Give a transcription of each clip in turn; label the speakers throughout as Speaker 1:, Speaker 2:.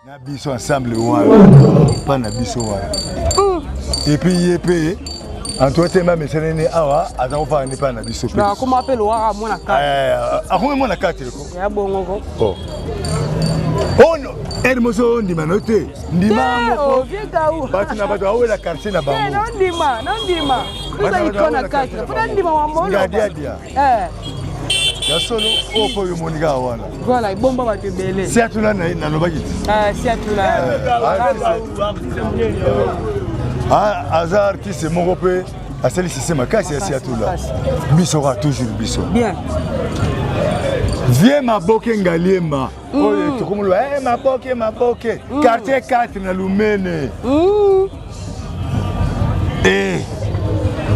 Speaker 1: Na biso ensemble wana pa na biso wana et puis ye mpe antoine temba mesene ne awa aza kofanda nde pa na biso mpe
Speaker 2: akoma mpe lowaka mwana kati
Speaker 1: eh, akomi mwana kati ko
Speaker 2: ya bongo
Speaker 1: ko oh. ono ere moso ondima no te ndima yango
Speaker 2: oh,
Speaker 1: bato na bato awela quartier na bango
Speaker 2: nondima nondima toza ikona 4 mpo nandima
Speaker 1: wambongadiadia
Speaker 2: eh.
Speaker 1: ya solo oyo mpo yo omoni kaka wana
Speaker 2: voilà ebomba bato ebele
Speaker 1: siatula nalobaki ti
Speaker 2: ah, siatula
Speaker 1: ah, aza artiste moko mpe asali sise makasi ya siatula biso kaka toujours biso
Speaker 2: bien
Speaker 1: vie maboke ngaliema mm. oyo tokomoloba eh, maboke maboke mm. quartier 4 na lumene mm. eh,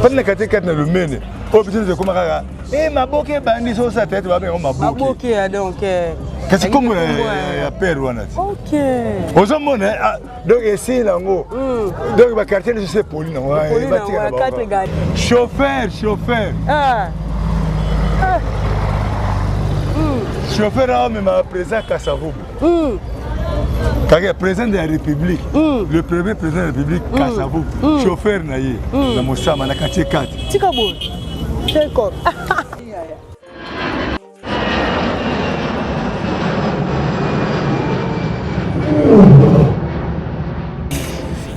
Speaker 1: fandi na quartier 4 na lumene oyo biso nyonso ekoma kaka eh, maboke ebandi so osala tete babenga
Speaker 2: maboke ya donc eh.
Speaker 1: kasi nkombo ya pere wana
Speaker 2: ti
Speaker 1: ozomona ah, donc esili yango donc baquartier nyonso epoli nango
Speaker 2: batika
Speaker 1: chauffeur chauffeur
Speaker 2: ah. Ah.
Speaker 1: Chauffeur aomema président Kasavubu kaka président de la république le premier président de la république Kasavubu chauffeur na ye na mosama na quartier 4
Speaker 2: tika boye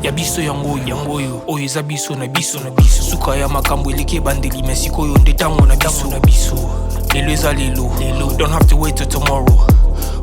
Speaker 3: Ya biso yango oyo, yango oyo, oyo eza biso na biso na biso. Suka ya makambo eleki ebandeli, mais sikoyo nde ntango na biso na biso. Lelo eza lelo, lelo, don't have to wait till tomorrow.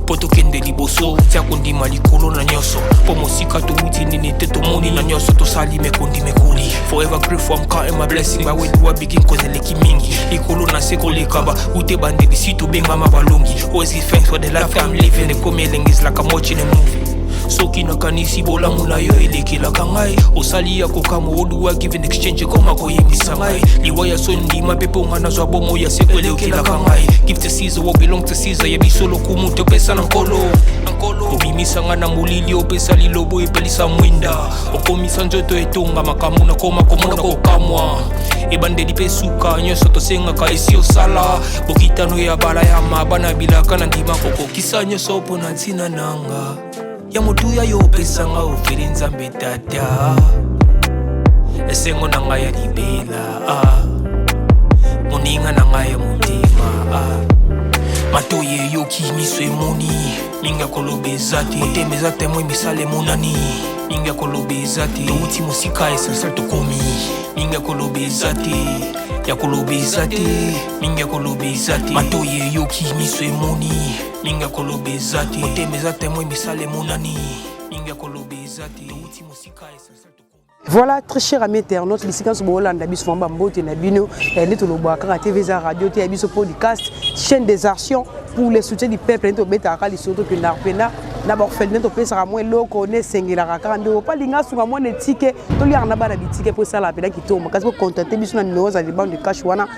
Speaker 3: Mpo tokende liboso, tia kondima likolo na nyonso. Mpo mosika towuti nini te tomoni na nyonso tosali mekondi mekoli. Forever grateful, I'm counting my blessing. But where do I begin? Cause eleki mingi. Likolo na se koleka ba ute bandeli si tobengama balongi. Always give thanks for the life I'm living. Ekomi elengi is like I'm watching a movie. Soki nakanisi bolamu na yo elekelaka ngai, osali ya kokamwa oduwa give in exchange ekoma koyebisa ngai liwa ya soni ndima mpe mpo ngai nazwa bomoi ya seko elekelaka ngai. Give to Caesar what belong to Caesar, ya biso lokumu topesa na nkolo. Obimisa ngai na molili, opesa lilobo epelisa mwinda, okomisa nzoto etonga makambo nakoma komona kokamwa. Ebandeli mpe suka nyonso tosengaka esi osala bokitano ya balayama bana bilaka na ndima kokokisa nyonso mpo na ntina nanga ya motuya yo opesanga ofeli nzambe tata esengo na ngai ya libela ah. Moninga na ngai ya motema ah. Matoi eyoki miso emoni mingi ya koloba eza te motema eza témoin misala emonani mingi ya koloba eza te touti mosika essentiel tokomi mingi ya koloba eza te ya koloba eza te mingi ya koloba eza te matoi eyoki miso emoni mingi ya koloba eza te motema eza témoin misala emonani mingi ya koloba eza te touti mosika essentiel tokomi.
Speaker 2: Voilà, très cher ami internaute, bisika nyonso boolanda biso mwa bambote na bino nde tolobaka kaka TV eza radio te ya biso podcast chaîne des actions pour le soutien du peuple nde tobetaka kaka lisolo tokendaka mpena na baorpheline topesaka mwa eloko nde esengelaka kaka nde opalinga asunga mwana etike toliaka na bana bitike mpo esalaka mpena kitoko makasi bocontacte biso na numero za libande de cash wana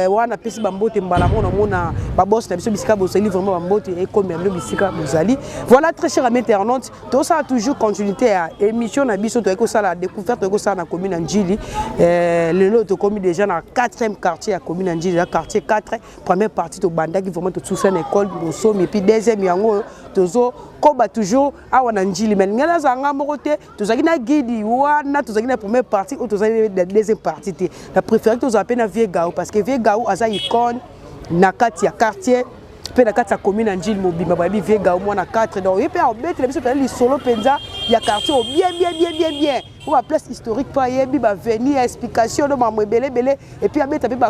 Speaker 2: wana apesi bambote mbala moko namona babosi na biso bisika bozali vraiment bambote ekomi ya bino bisika bozali. Voilà, très cher ami internaute, tosala toujours continuité ya émission na biso toyaki kosala découverte toyaki kosala na commune ya Ndjili. Lelo tokomi déjà na 4e quartier ya commune ya Ndjili, ya quartier 4. Première partie tobandaki vraiment tosusa na école Bosomi, et puis deuxième yango tozokoba toujours awa na Ndjili. Mais ngai nazala nga moko te, tozalaki na guide wana, tozalaki na première partie oyo tozali na deuxième partie te. Na préféré tozala mpe na Vieux Gaou parce que Vieux Gaou aza icône na kati ya quartier mpe na kati ya commune ya Ndjili mobimba bayebi Vieux Gaou mwana 4. Donc ye mpe akobetela biso mpenza lisolo mpenza ya quartier oyo bien bien bien bien bien po ba place historique mpo ayebi ba venue ya explication do makambo ebele ebele et puis abeta mpe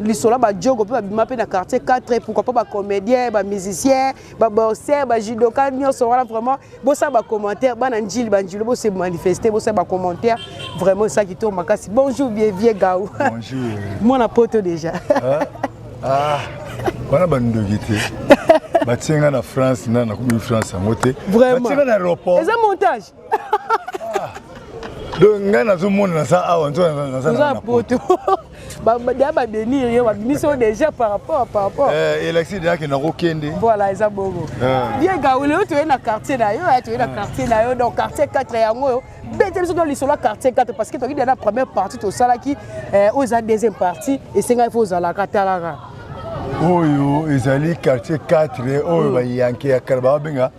Speaker 2: lisolo ya bajogo mpe babima mpe na quartier 4, pourquoi pas ba comédien, ba musicien, ba boxeur, ba judoka nyonso wana. Vraiment bosala ba commentaire bana Ndjili banjili bose manifester, bosala ba commentaire vraiment esa kitoko makasi. Bonjour bien Vieux Gaou.
Speaker 1: Bonjour.
Speaker 2: Mwana poto déjà.
Speaker 1: Ah, wana bandoki te batie nga na France na nakomi France yango te batie nga na aéroport
Speaker 2: eza montage.
Speaker 1: Donc ngai nazomona naza awa nzo naza
Speaker 2: na poto deya babenir yo babimisi oyo déjà par rapport
Speaker 1: Elakisi deya ke nakokende.
Speaker 2: Voilà, eza bongo. Bien Gaou, lelo toye na quartier na yo, toye na quartier na yo, donc quartier 4 yango oyo. Bete biso to lisolo ya quartier 4 parce que toki na première partie tosalaki, oyo eza deuxième partie esengaki fo ozalaka talaka.
Speaker 1: Oyo ezali quartier 4 oyo bayanke ya kala babenga.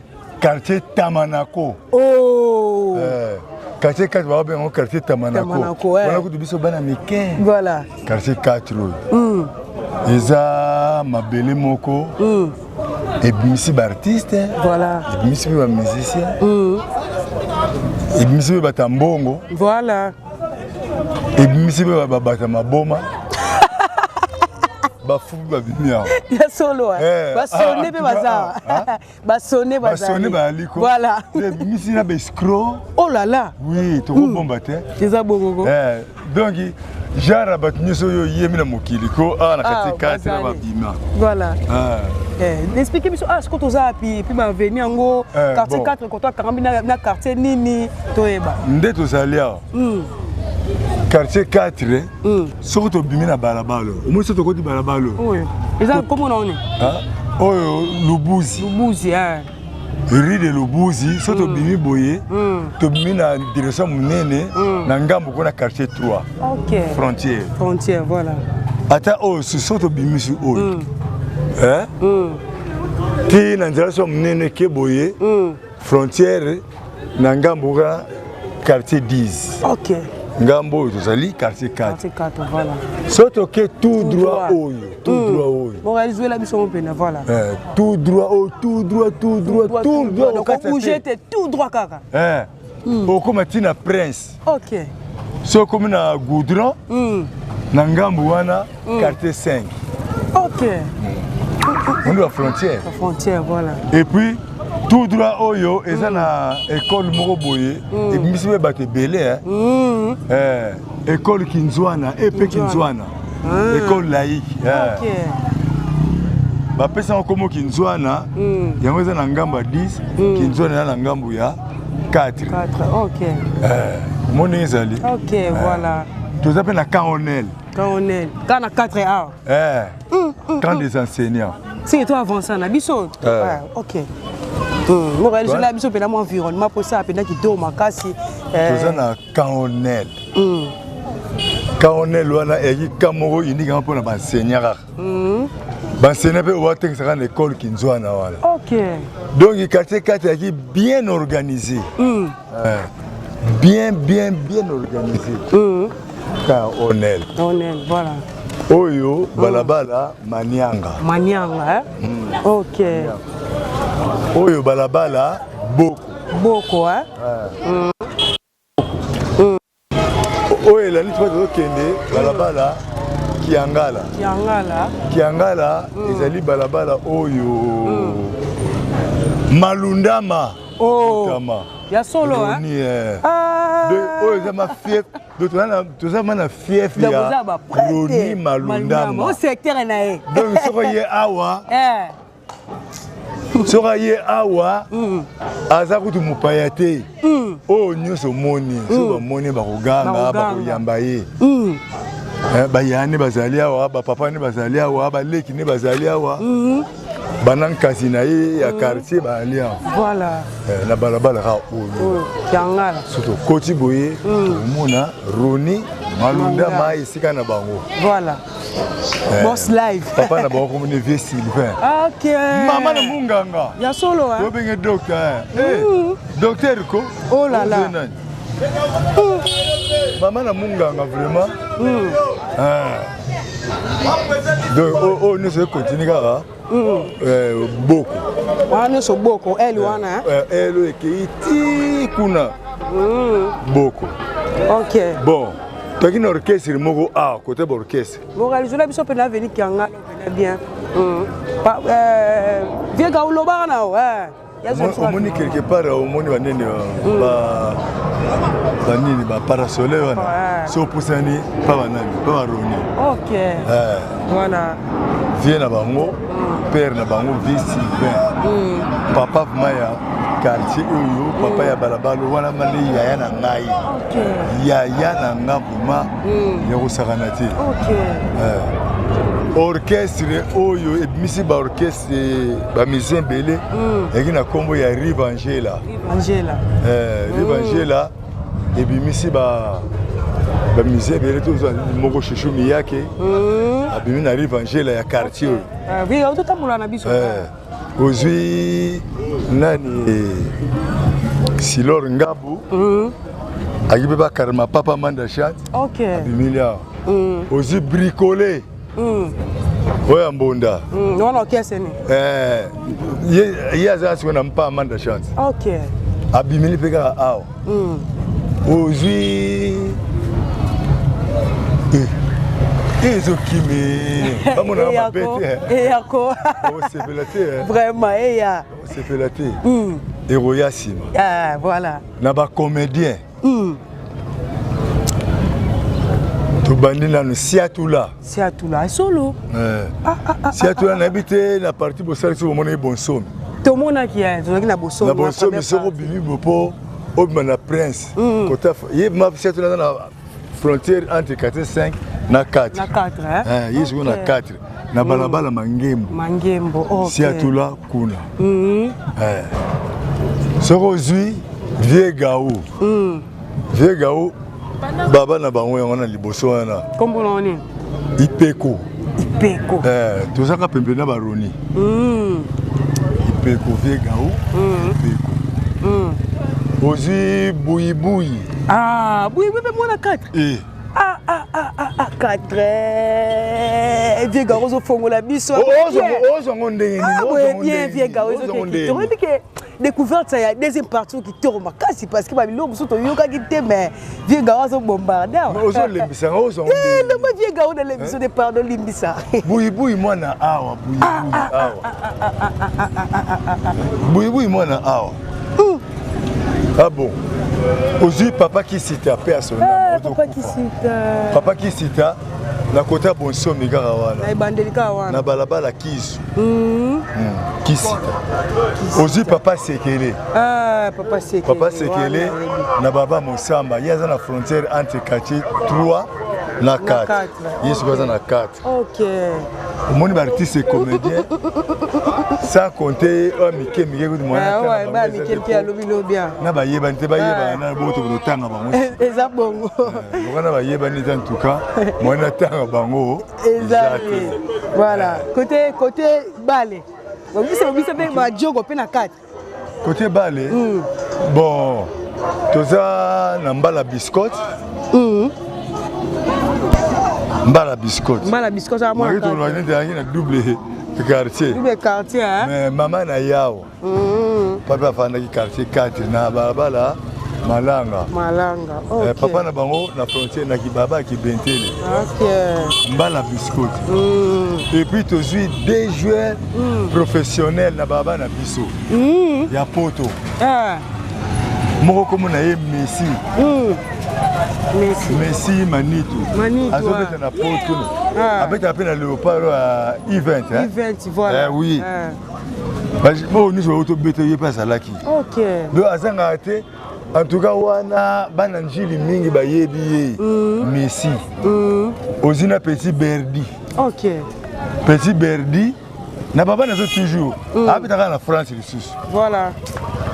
Speaker 1: Quartier Tamanako.
Speaker 2: Oh.
Speaker 1: Quartier 4 babenga yango quartier Tamanako.
Speaker 2: Tamanako, eh.
Speaker 1: Wana kutu biso bana mike.
Speaker 2: Voilà.
Speaker 1: Quartier 4 oyo. Eza mabele moko. Ebimisi baartiste.
Speaker 2: Voilà.
Speaker 1: Ebimisi mpe bamusicien. Ebimisi mpe bato ya mbongo.
Speaker 2: Voilà.
Speaker 1: Ebimisi mpe bato ya maboma. Bafupi babimi awa.
Speaker 2: Ya solo.
Speaker 1: Eh,
Speaker 2: Basone
Speaker 1: ah,
Speaker 2: mpe baza.
Speaker 1: ah,
Speaker 2: Basone bazali.
Speaker 1: Basone bayaliko.
Speaker 2: Voilà.
Speaker 1: Ebimisi na baescroc.
Speaker 2: Oh là là.
Speaker 1: Oui, tokobomba te.
Speaker 2: Eza bongo.
Speaker 1: Eh, donc genre ya bato nyonso oyo oyemi na mokili ko awa na
Speaker 2: Ah,
Speaker 1: kati kati na
Speaker 2: bazali.
Speaker 1: babima.
Speaker 2: Voilà.
Speaker 1: Ah.
Speaker 2: Eh, expliquez biso ah sikoyo toza api et puis baveni yango
Speaker 1: Eh,
Speaker 2: quartier
Speaker 1: bon.
Speaker 2: 4 koto akangambi na quartier nini toyeba.
Speaker 1: Nde tozali awa quartier 4, soki tobimi na balabala, omoni soki tokoti balabala oyo.
Speaker 2: Oyo eza komona oni?
Speaker 1: Ah, oyo Lubuzi.
Speaker 2: Lubuzi, eh.
Speaker 1: Rue de Lubuzi. Soki tobimi boye, tobimi na direction monene na ngambo kuna, quartier 3. Frontière.
Speaker 2: Frontière, voilà.
Speaker 1: Ata oyo soki tobimisi oyo, eh? Ti na nzela so monene ke boye, frontière na ngambo ka quartier 10. Ngambo oyo tozali quartier 4.
Speaker 2: Quartier 4, voilà.
Speaker 1: So toke tout droit
Speaker 2: droit.
Speaker 1: Oyo tout droit oyo.
Speaker 2: Bon, réaliser biso ngo mpena, voilà.
Speaker 1: Eh, tout droit oyo, tout droit, tout droit, tout droit.
Speaker 2: Donc
Speaker 1: okata
Speaker 2: bouger
Speaker 1: te.
Speaker 2: te, tout droit kaka.
Speaker 1: Eh, okóma ntina Prince. So okomi na goudron na ngambu wana, quartier 5. Ondi ba frontière.
Speaker 2: La frontière, voilà.
Speaker 1: Et puis tout droit oyo eza na école moko boye ebimisi mpe bato ebele, eh. Eh, école Kinzwana, epe Kinzwana, école laïque, eh. Bapesa yango kombo Kinzwana. Yango eza na ngambo ya 10, Kinzwana eza na ngambo ya 4.
Speaker 2: 4, ok.
Speaker 1: Mo ndenge ezali.
Speaker 2: Ok, voilà.
Speaker 1: Toza mpe na camp Onel.
Speaker 2: Quand on est quand na 4 A.
Speaker 1: Eh, camp des enseignants.
Speaker 2: Sike to avancer na biso.
Speaker 1: Eh.
Speaker 2: Ouais, ok. Mo réaliser la biso mpena mo environnement po ça mpena kitoko makasi. Eh,
Speaker 1: Toza na camp Onel. Camp Onel wana eyaki camp moko unique mpona baenseignant kaka. Baenseignant mpe oyo batekisaka na école Kinzwana wana. Donc quartier 4 eyaki bien organisé. Eh, bien bien bien organisé, camp Onel.
Speaker 2: On est, voilà.
Speaker 1: Oyo balabala Manianga.
Speaker 2: Manianga, hein? Ok.
Speaker 1: Oyo balabala Boko.
Speaker 2: Boko, hein?
Speaker 1: Oyo elandi mpo tozokende balabala Kiangala.
Speaker 2: Kiangala.
Speaker 1: Kiangala ezali balabala oyo Malundama.
Speaker 2: Oh.
Speaker 1: Tama.
Speaker 2: Ya solo, hein?
Speaker 1: Roni, eh.
Speaker 2: Ah.
Speaker 1: Donc, oyo eza ma fief, donc toza ma na fief
Speaker 2: Donc,
Speaker 1: ya
Speaker 2: oza ba prêtre.
Speaker 1: Roni Malundama.
Speaker 2: Au secteur na ye.
Speaker 1: Donc soki ye awa,
Speaker 2: Eh.
Speaker 1: soki aye awa, aza kutu mopaya te. Oyo nyonso omoni, soki bamoni, bakoganga.
Speaker 2: Bakoganga.
Speaker 1: Bakoyamba ye. Eh, baya nde bazali awa, bapapa nde bazali awa, baleki nde bazali awa, bana nkasi na ye ya quartier bazali awa.
Speaker 2: Voilà.
Speaker 1: Eh, na balabala kaka oyo.
Speaker 2: Oh, Kiangala.
Speaker 1: So tokoti boye, tokomona Roni Malundama, esika na bango.
Speaker 2: Voilà. Boss live.
Speaker 1: Papa na bango komoni vieux Sylvain. Mama na munganga.
Speaker 2: Ya solo, hein?
Speaker 1: Tobenge docteur. Eh, docteur ko.
Speaker 2: Oh là là.
Speaker 1: Ozo nani? Mama na munganga vraiment. Ah. Donc oyo nyonso ekontinue kaka, eh, Boko.
Speaker 2: Wana nyonso Boko, ele wana, hein?
Speaker 1: Eh, elo ekei ti kuna, Boko. Bon, toki na orchestre moko awa, kote baorchestre.
Speaker 2: Moralizola biso mpe na avenue Kiangala mpena bien. Vieux ga olobaka na o, eh. Ya zo biso.
Speaker 1: Omoni quelque part, omoni banene, banini, baparasole wana. So opusani pa banani, pa baroni. Eh, vieux na bango, père na bango, vieux Sylvain, papa vraiment ya quartier oyo, papa ya balabala wana, mane yaya na ngai. Yaya na nga vraiment ya kosakana te. Eh, orchestre oyo ebimisi baorchestre, bamusicien ebele, eyaki na nkombo ya Rive Angela.
Speaker 2: Angela.
Speaker 1: Eh, Rive Angela ebimisi ba Bamusicien ebele, tozwa moko Shushu Miyake, abimi na Rive Angela ya quartier oyo.
Speaker 2: Ah, oui, ototambola na biso.
Speaker 1: Ozwi nani, Silor Ngabu, aki mpe bakarma Papa Manda Chat, abimili awa. Ozwi Bricole oyo ya Mbonda.
Speaker 2: Wana orchestre ni?
Speaker 1: Ye aza sikoyo na mpa Manda Chante. Abimili mpe kaka awa. Ozwi ezokimi, bamonaka mabe te.
Speaker 2: Eyako.
Speaker 1: Osepela te.
Speaker 2: Vraiment, eya.
Speaker 1: Osepela te, ekoya nsima.
Speaker 2: Ah, voilà.
Speaker 1: Na bacomédien, tobandi nanu Siatula.
Speaker 2: Siatula solo.
Speaker 1: Siatula, nayebi te na parti bosalisi, bomonaki Bonsomi.
Speaker 2: Tomonaki, tozalaki na Bonsomi.
Speaker 1: Na Bonsomi, soki obimi bo mpo obima na Prince kota ye ma Siatula aza na frontière entre quartier 5 na 4.
Speaker 2: Na 4.
Speaker 1: Ye sikoyo na 4 na balabala Mangembo.
Speaker 2: Mangembo.
Speaker 1: Siatula kuna. Soki ozwi Vieux Gau, Vieux Gau, baba na bango yango na liboso wana.
Speaker 2: Kombo na nini?
Speaker 1: Ipeko.
Speaker 2: Ipeko.
Speaker 1: Tozaka pembeni na Baroni. Ipeko, Vieux Gau, Ipeko. Ozwi Buyibuyi.
Speaker 2: Ah, Buyibuyi mpe mwana 4. Ah, ah, ah, ah, ah, 4, Vieux Gao ozofongola biso.
Speaker 1: Ozwango ndenge nini?
Speaker 2: Boye bien, Vieux Gao, toyebi ke découverte ya deuxième partie kitoko makasi, parce que babiloko mosusu toyokaki te, mais Vieux Gao azobombarde awa.
Speaker 1: Ozolembisanga, ozwango.
Speaker 2: Ndoma Vieux Gao na biso de, pardon, limbisa.
Speaker 1: Buyibuyi mwana awa, Buyibuyi awa, Buyibuyi mwana awa. Ah bon, ozwi Papa Kisita mpe asona.
Speaker 2: Papa Kisita.
Speaker 1: Papa Kisita na kota Bonsomi kaka wana.
Speaker 2: Na ebandeli kaka wana.
Speaker 1: Na balabala Kisu. Kisita. Ozwi Papa Sekele.
Speaker 2: Papa Sekele.
Speaker 1: Papa Sekele na baba Mosamba, ye aza na frontière entre quartier 3 na 4, ye sikoyo aza na 4. Omoni baartiste comédien, sans compter oyo mike mike kutu. Na bayebani te, bayebana na boto totanga bango.
Speaker 2: Eza bongo.
Speaker 1: Loka na bayebani te, en tout cas mwana tanga bango.
Speaker 2: Eza te. Voilà, côté bale, biso mpe bajogo mpe na kati.
Speaker 1: Côté bale, bon, toza na Mbala Biscotte. Mbala Biscotte.
Speaker 2: Mbala Biscotte.
Speaker 1: Neti azalaki na double quartier.
Speaker 2: Double quartier.
Speaker 1: Mais mama na yawo, papa afandaki quartier 4 na balabala Malanga.
Speaker 2: Malanga.
Speaker 1: Okay. Papa na bango na frontière na Kibaba ya Kibentele. Mbala Biscotte. Et puis tozwi deux joueurs professionnels na baba na biso ya poto. Moko kombo na ye Messi.
Speaker 2: Messi.
Speaker 1: Messi Manitu.
Speaker 2: Manitu.
Speaker 1: Azobeta na poto, abetaka mpe na Léopard ya U20.
Speaker 2: U20, voilà.
Speaker 1: Eh, oui. Oyo nyonso bauti obeta, ye mpe azalaki. Donc azangaka te. En tout cas wana bana Njili mingi bayebi ye, Messi. Ozwi na Petit Berdi. Petit Berdi na baba nazo toujours abetaka na France lisusu.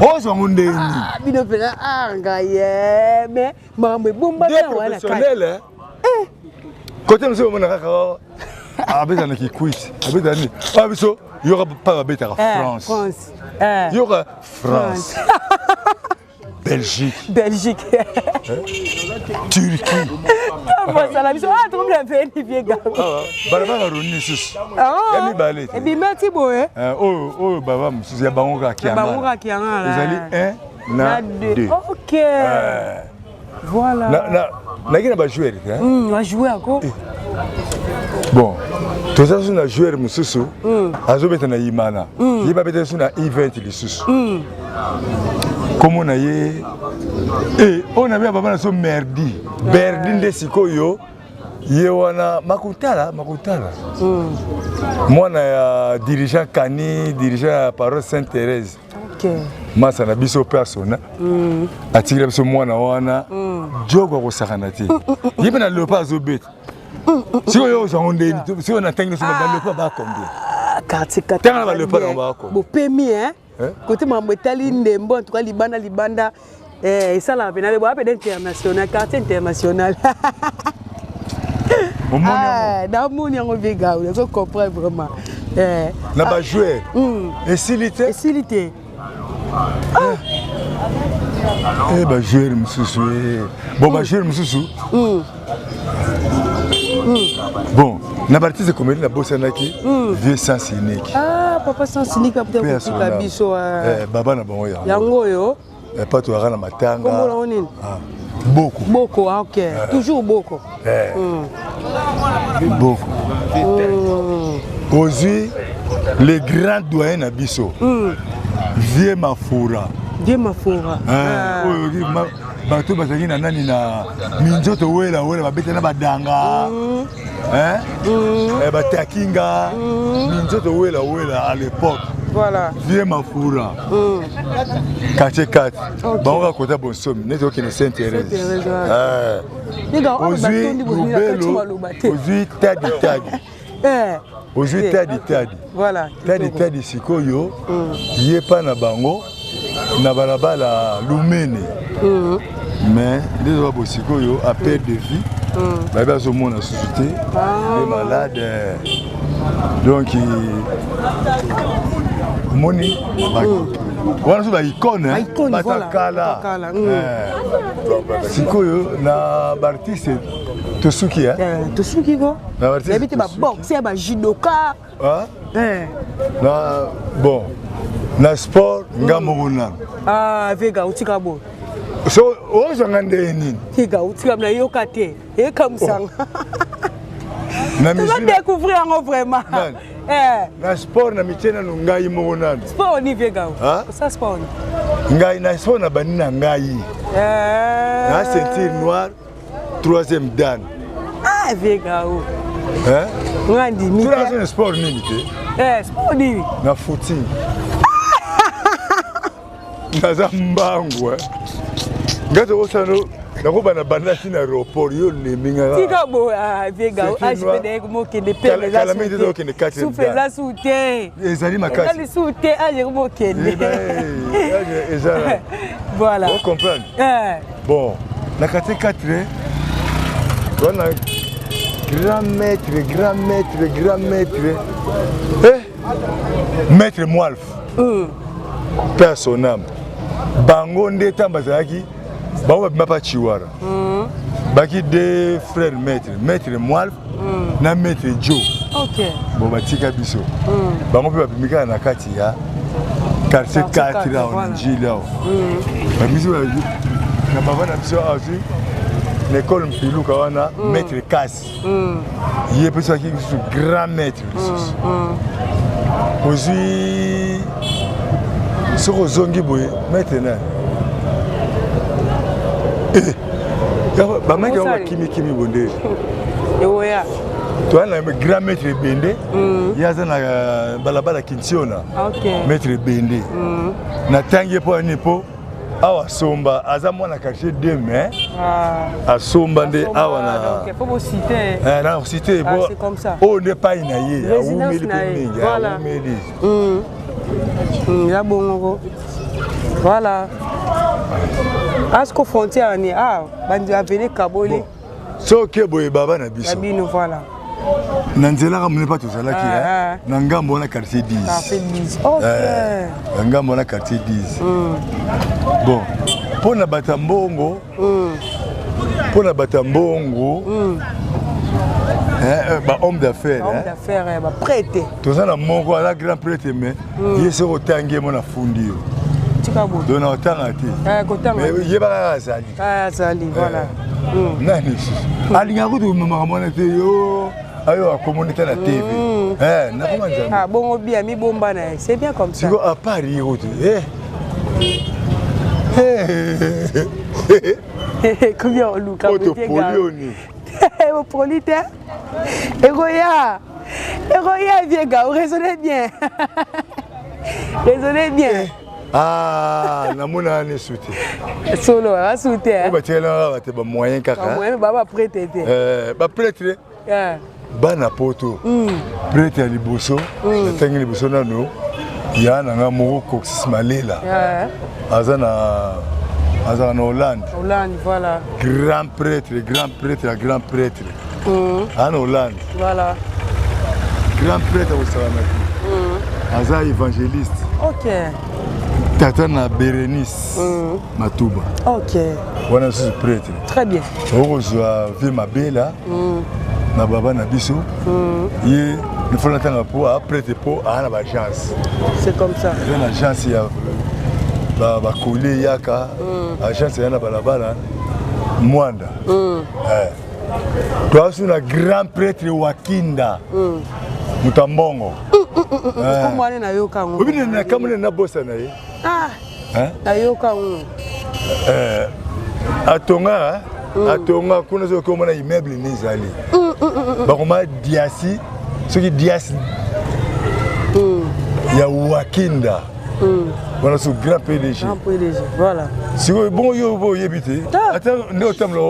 Speaker 1: Ozwango ndenge?
Speaker 2: Bino mpena ngai ye, mais makambo ebombami
Speaker 1: awa na professionnel. Côté mosusu omona kaka abeta na Kikwit, abeta nini awa, biso yoka mpa babetaka France, yoka France, Belgique.
Speaker 2: Belgique.
Speaker 1: Turquie.
Speaker 2: Bosala biso tokomona veni, Vieux Gao.
Speaker 1: Balabala Roni lisusu ya mibale.
Speaker 2: Ebima ti boye.
Speaker 1: Oyo oyo baba mosusu ya bango kaka.
Speaker 2: Bango kaka Kiangala.
Speaker 1: Ezali 1 na 2.
Speaker 2: Ok, voilà.
Speaker 1: Naki na bajoueur te.
Speaker 2: Bajoueur ako.
Speaker 1: Bon, toza so na joueur mosusu azobeta na Imana, ye babeta so na U20 lisusu, kombo na ye oyo na bia baba na so Merdi Berdi. Nde sikoyo ye wana Makutala, Makutala, mwana ya dirigeant Kani, dirigeant ya paroisse Sainte Thérèse. Masa na biso mpe asona atikela biso mwana wana jogo akosakana te. Ye mpe na Léopard azobeta. Sikoyo ozwango ndeni? Sikoyo na ntangi nyonso baléopard ba combien?
Speaker 2: Quartier.
Speaker 1: Tanga na baléopard yango bako.
Speaker 2: Bopemi kote makambo etali ndembo, en tout cas libanda libanda. Eh, esalaka mpena be boya pena international, quartier international. Ah, namoni yango mpe gau nazo comprendre vraiment. Eh.
Speaker 1: Na bajoueur esili te.
Speaker 2: Esili te.
Speaker 1: Eh, bajoueur mosusu, bon, bajoueur mosusu. Bon, na baartiste comédie nabosanaki vieux Sans Unique.
Speaker 2: Ah, papa Sans Unique akotika biso.
Speaker 1: Baba na bango.
Speaker 2: Yango oyo.
Speaker 1: Pa toyaka na matanga.
Speaker 2: Kombo nango nini?
Speaker 1: Boko.
Speaker 2: Boko, ah, ok, toujours Boko.
Speaker 1: Boko. Ozwi le grand doyen na biso, vieux Mafura.
Speaker 2: Vieux Mafura.
Speaker 1: Oyo bato bazalaki na nani, na minzoto wela wela, babeta na badanga, batakinga minzoto wela wela à l'époque.
Speaker 2: Voilà.
Speaker 1: Vieux Mafura, quartier 4, bango kaka kota bonsomi neti okende Saint Thérèse. Ozwi Lubelo, ozwi Tadi Tadi, ozwi Tadi Tadi.
Speaker 2: Voilà.
Speaker 1: Tadi Tadi sikoyo ye mpa na bango na balabala Lumene, mais nde toza bo sikoyo à perte de vue, bayebi azomona susu te, nde malade. Donc omoni wana so baicône batakala. Sikoyo na baartiste tosuki.
Speaker 2: Tosuki ko nayebi te, baboxe ya bajudoka.
Speaker 1: Na bon, na sport nga moko nano.
Speaker 2: Ah, vega otika boye.
Speaker 1: So ozwanga ndenge nini?
Speaker 2: Tika, otika nayoka te, ekamusanga. Découvrir yango vraiment.
Speaker 1: Na sport na mitie nano ngai moko nano.
Speaker 2: Sport ni, vieux Gao? Osa sport
Speaker 1: ni? Ngai na sport na bandi na ngai na ceinture noire troisième dan.
Speaker 2: Ah, vieux Gao, nga ndimi.
Speaker 1: Na sport nini
Speaker 2: te? Sport nini?
Speaker 1: Na footing naza mbangu. Ngai tokosala, nakobanda banda ti na aéroport, yo olemi.
Speaker 2: Tika boye, vieux Gao, age mokende.
Speaker 1: Kala mingi te tokende.
Speaker 2: Souffle eza su te.
Speaker 1: Ezali makasi.
Speaker 2: Eza lisusu te, age mokende.
Speaker 1: Eza.
Speaker 2: Voilà.
Speaker 1: Ocomprendre? Bon, na quartier 4 wana, grand maître, grand maître, grand maître, eh, maître Moalf, mpe ya son âme. Bango nde ntango bazalaki, bango babima pa Chiwara, baki deux frères maître, maître Moalf na maître Jo. Bon, batika biso, bango mpe babimi kaka na kati ya quartier 4 awa na Njili awa. Babimisi na bava na biso azwi na ekole Mpiluka wana, maître Kasi, ye mpe soki lisusu grand maître lisusu. Ozwi soki ozongi boye, maître nani, bamaître yango bakimikimi bonde.
Speaker 2: Eoya.
Speaker 1: Toza na grand maître Ebende, ye aza na balabala Kintiona. Maître Ebende natangi ye mpo ani, mpo awa asomba, aza mwana quartier 2, mais asomba nde awa na cité oyo nde epai na ye, awumeli mpe mingi, awumeli.
Speaker 2: Ya bongoko, voilà, asko frontière ni, ah, bandi avene kaboli.
Speaker 1: Soki boye baba na biso.
Speaker 2: Bino, voilà.
Speaker 1: Na nzela kaka monene mpa tozalaki na ngambo wana, quartier 10, na ngambo wana, quartier 10. Bon, mpo na bato ya mbongo, mpo na bato ya mbongo, bahomme d'affaires.
Speaker 2: Baprêtre.
Speaker 1: Toza na moko aza grand prêtre, mais ye soki otangi ye mo na fundi yo, donc na otanga te, yeba kaka azali.
Speaker 2: Azali, voilà.
Speaker 1: Nani lisusu alingaka kutu makambo wana te? Yo ayo akomoni te na TV, nakoma Nzambe.
Speaker 2: Bongo bia mibomba na ye, c'est bien comme ça.
Speaker 1: Siko à part ye kutu.
Speaker 2: Combien oluka?
Speaker 1: Topoli oni.
Speaker 2: Opoli te, ekoya, ekoya. Vieux gars, raisonnez bien, raisonnez bien.
Speaker 1: Ah, namona wana esu te.
Speaker 2: Solo asu te.
Speaker 1: Oyo batikelaka bato bamoyen kaka.
Speaker 2: Ba baprêtre te.
Speaker 1: Baprêtre bana poto. Prêtre ya liboso natangi liboso nano ya na nga moko, Coxis Malela, aza na Azalaka na Hollande.
Speaker 2: Hollande, voilà.
Speaker 1: Grand prêtre, grand prêtre ya grand prêtre. Aza na Hollande.
Speaker 2: Voilà.
Speaker 1: Grand prêtre akosakana te. Aza évangéliste.
Speaker 2: Ok.
Speaker 1: Tata na Bérénice Matuba.
Speaker 2: Ok.
Speaker 1: Wana lisusu prêtre.
Speaker 2: Très bien.
Speaker 1: Okozwa vie mabela na baba na biso. Ye nifo natanga mpo aa prêtre mpo aa na baagence.
Speaker 2: C'est comme ça.
Speaker 1: Eza na agence ya bakole eyaka, agence eya na balabala Mwanda. Toasu na grand prêtre Wakinda, moto ya mbongo.
Speaker 2: Kombo wana nayoka yango.
Speaker 1: Obi na kamone nabosa na ye.
Speaker 2: Ah, nayoka yango.
Speaker 1: Atonga, atonga kuna. Soki omona immeuble ni ezali, bakoma diasi, soki diasi ya Wakinda wana, so grand PDG.
Speaker 2: Grand PDG, voilà.
Speaker 1: Sikoyo bongo yo bo oyebi te, ata nde otambola,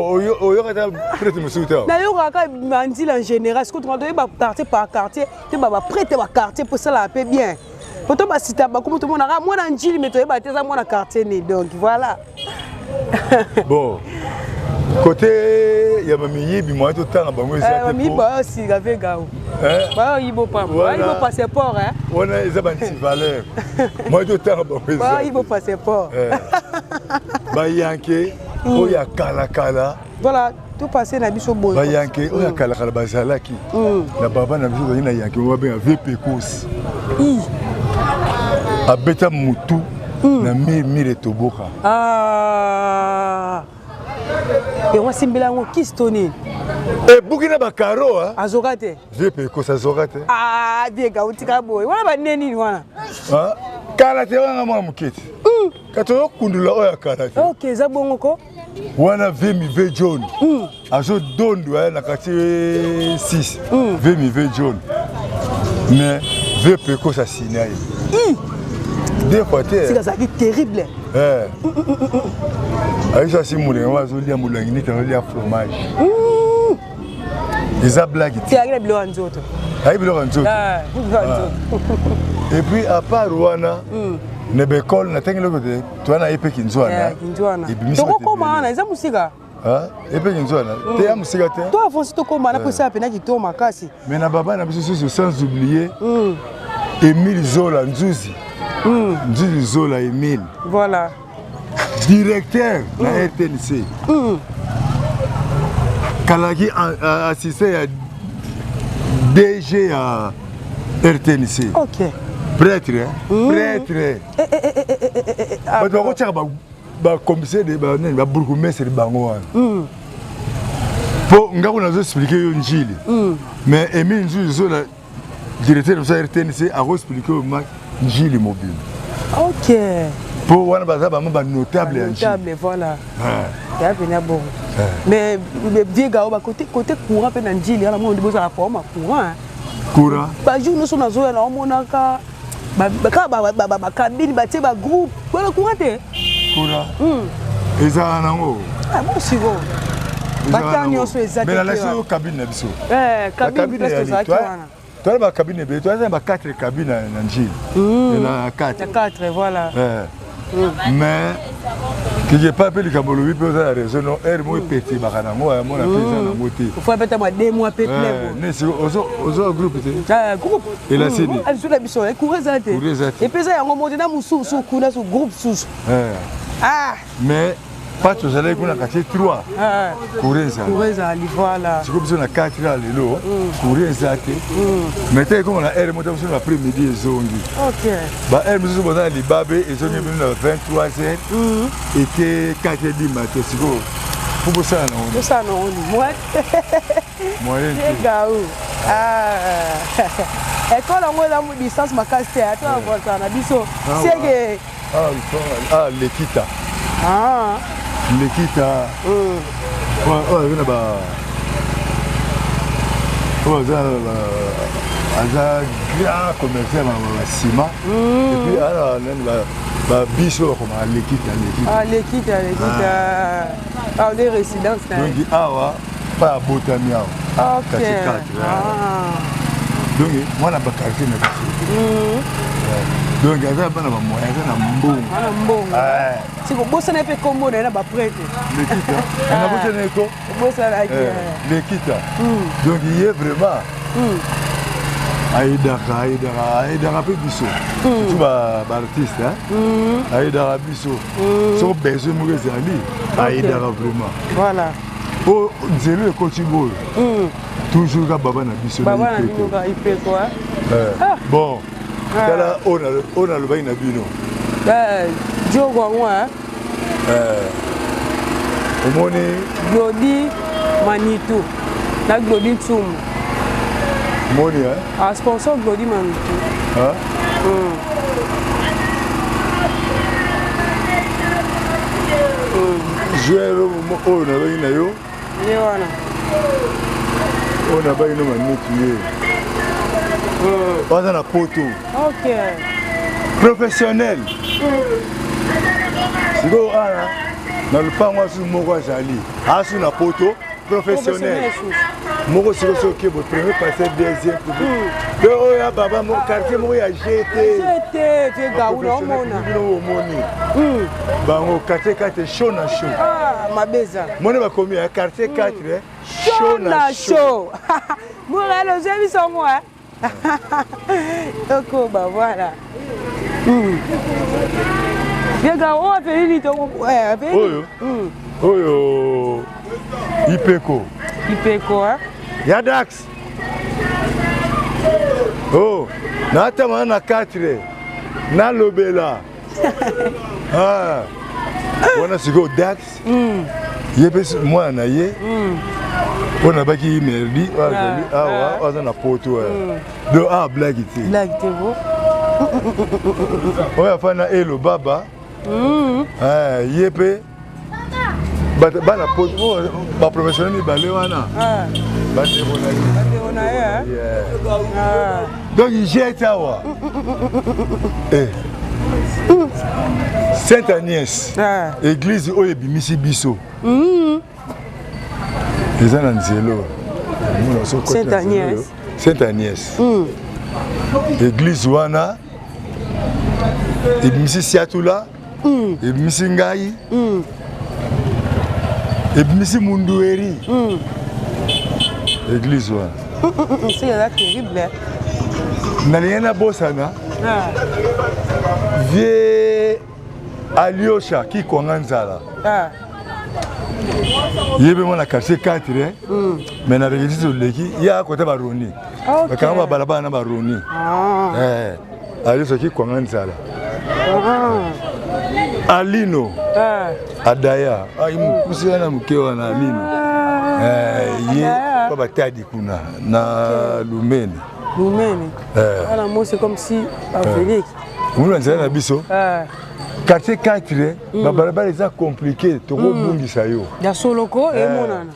Speaker 1: oyoka ata prêtre mosusu te?
Speaker 2: Nayokaka bandila en général. Sikoyo tonga toyeba quartier par quartier te, baprêtre baquartier mpo esalaka mpe bien, po to basita bakomi, tomonaka mwana Njili, me toyeba te eza mwana quartier ni, donc voilà.
Speaker 1: Bon, côté ya bamiyibi, moye totanga bango eza te.
Speaker 2: Bamiyibi bayosika mpe gao, bayoyibo pamba, bayoyibo passeport.
Speaker 1: Wana eza bantivaleur, moye totanga bango eza.
Speaker 2: Bayoyibo passeport.
Speaker 1: Bayanke oyo ya kalakala.
Speaker 2: Voilà, topasse na biso boye.
Speaker 1: Bayanke oyo ya kalakala bazalaki na baba na biso, bazali na yanke oyo babenga vieux Pekos, abeta mutu na mur, mur etoboka.
Speaker 2: Yango asimbela yango kisi to nini?
Speaker 1: Ebuki na bacarreaux.
Speaker 2: Azoka te?
Speaker 1: Vieux Pekos azoka te.
Speaker 2: Vieux kautika boye wana, bane nini wana?
Speaker 1: Kala te wana, mwana moke te, kati oyokundula oyo ya kala te.
Speaker 2: Ok, eza bongo ko.
Speaker 1: Wana vieux Mive John azodondwa na quartier 6, vieux Mive John, mais vieux Pekos asina ye deux fois te.
Speaker 2: Sika azalaki terrible.
Speaker 1: Ayisa asi molangi oyo azolia, molangi neti azolia fromage, eza blague te.
Speaker 2: Azalaki na biloko ya nzoto.
Speaker 1: Ayi biloko ya nzoto. Et puis à part wana, na baekole natangi eloko te, toza na ye mpe Kinzwana.
Speaker 2: Tokokoma wana, eza mosika.
Speaker 1: Epe Kinzwana te, ya mosika te.
Speaker 2: To avance, tokóma na mposa pena kitoko makasi.
Speaker 1: Mais na baba na biso susu, sans oublier Emile Zola Nzuzi, Nzuzi Zola Emile.
Speaker 2: Voilà.
Speaker 1: Directeur na RTNC, kalaki assistant ya DG ya RTNC.
Speaker 2: Ok.
Speaker 1: Prêtre, prêtre. Bato bakotiaka bacommissaire, banani, babourgmestre, bango wana, mpo ngako nazo expliquer yo Njili, mais Emile Nzuzi Zola, directeur na biso ya RTNC, akoexpliquer yo ma Njili mobile.
Speaker 2: Ok.
Speaker 1: Mpo wana baza bama banotable ya Njili.
Speaker 2: Notable, voilà, ya pena bongo. Mais vieux Gao, bakote côté courant mpe na Njili wana, mona bozala problème ya courant.
Speaker 1: Courant?
Speaker 2: Bajour nyonso nazoya, naomonaka kaka bacabine batie bagroupe wana, courant te.
Speaker 1: Courant ezala nango.
Speaker 2: Bon, sikoyo bata nyonso eza
Speaker 1: te. Nalakisi oyo cabine na biso.
Speaker 2: Cabine, place tozalaki wana.
Speaker 1: Toza bacabine ebele, toza na ba 4 cabine na Njili, na 4.
Speaker 2: Na 4, voilà.
Speaker 1: Mais quelque part mpe likambo olobi mpe oza na raison, no heure moko epetibaka nango, yamona mpe eza nango te.
Speaker 2: Ofo apeta mwa 2 mois mpe plein.
Speaker 1: Nesi oza groupe te?
Speaker 2: Groupe.
Speaker 1: Elasini.
Speaker 2: Biso na biso courant eza te.
Speaker 1: Courant eza te.
Speaker 2: Epe eza yango moko te, na mosusu kuna su groupe susu.
Speaker 1: Mais pa tozalaki kuna quartier 3, courant ezali.
Speaker 2: Courant ezali, voilà.
Speaker 1: Sikoyo biso na 4 heures lelo, courant eza te, mais te ekoma na heure moko biso na après midi ezongi. Ba heure mosusu boza na libabe, ezongi bino na 23 heures, eke 4 heures du matin. Sikoyo po bosala nango.
Speaker 2: Bosala nango ni
Speaker 1: moyen te.
Speaker 2: Gao, ekole yango eza distance makasi te, ata avantaka na biso seke.
Speaker 1: Ah, Lekita. Lekita oyo aza na ba oyo aza grand commercial ya basima, et puis ala nani, babisi oyo bakomaka Lekita, Lekita.
Speaker 2: Lekita, Lekita, ah, nde résidence na
Speaker 1: ye. Donc awa pa abotami awa, quartier 4, donc mwana baquartier na biso. Donc aza bana ba moyen, aza na mbongo.
Speaker 2: Ana mbongo. Siko bosana mpe kombo na ye na ba prêtre.
Speaker 1: Lekita. Ana bosana ye ko?
Speaker 2: Bosana
Speaker 1: ye. Lekita. Donc ye vraiment ayedaka ayedaka ayedaka mpe biso surtout baartiste ayedaka biso soko besoin moko ezali ayedaka vraiment.
Speaker 2: Voilà.
Speaker 1: Po nzela ekoti boyo toujours ka baba na biso.
Speaker 2: Baba na bino ka Ipeko.
Speaker 1: Bon, tala oyo nalobaki na bino.
Speaker 2: Diogo yango
Speaker 1: omoni
Speaker 2: Glody Manitou na Glody Ntumu.
Speaker 1: Moni
Speaker 2: ah, sponsor Glody Manitou.
Speaker 1: Joueur oyo nalobaki na yo
Speaker 2: ye wana
Speaker 1: oyo nabaki no Manitou ye aza na poto.
Speaker 2: Ok.
Speaker 1: Professionnel. Sikoyo wana na lopango asu moko azali asu na poto professionnel moko. Sikoyo soki okebo premier passe, deuxième mpe oyo ya baba quartier moko ya GT. Bino omoni bango quartier 4 chaud na chaud.
Speaker 2: Mabeza.
Speaker 1: Moni bakomi ya quartier 4
Speaker 2: chaud na chaud. Morel ozwi biso ngo tokoba. Voilà. Yega oyo apelini.
Speaker 1: Oyo oyo Ipeko.
Speaker 2: Ipeko.
Speaker 1: Ya Dax oh natama na 4 nalobela wana. Sikoyo Dax ye mpe mwana na ye oyo nabaki merdi oyo azali awa oyo aza na poto. Donc awa blague te.
Speaker 2: Blague te bo.
Speaker 1: Oyo afana elo baba ye mpe bana poto, baprofessionnel mibale wana, bandeko
Speaker 2: na ye.
Speaker 1: Donc jete awa Sainte Agnès, église oyo ebimisi biso eza na nzela.
Speaker 2: Sainte Agnès.
Speaker 1: Sainte Agnès, église wana ebimisi Siatula, ebimisi ngai, ebimisi Mundueri, église wana.
Speaker 2: C'est eza terrible.
Speaker 1: Nalingi nabosana vie Aliosha Kikwanga Nzala. Ye mpe mwana quartier 4, mais na regeti toleki ye akota baroni bakanga babalabala na baroni. Aliosha Kikwanga Nzala, Alino Adaya mokusi wana moke wana Alino ye pa batadi kuna na Lumene.
Speaker 2: Lumene wana mo, c'est comme si bafélix.
Speaker 1: Omoni banzela na biso quartier 4, babalabala eza compliqué, tokobungisa yo.
Speaker 2: Ya soloko emonana.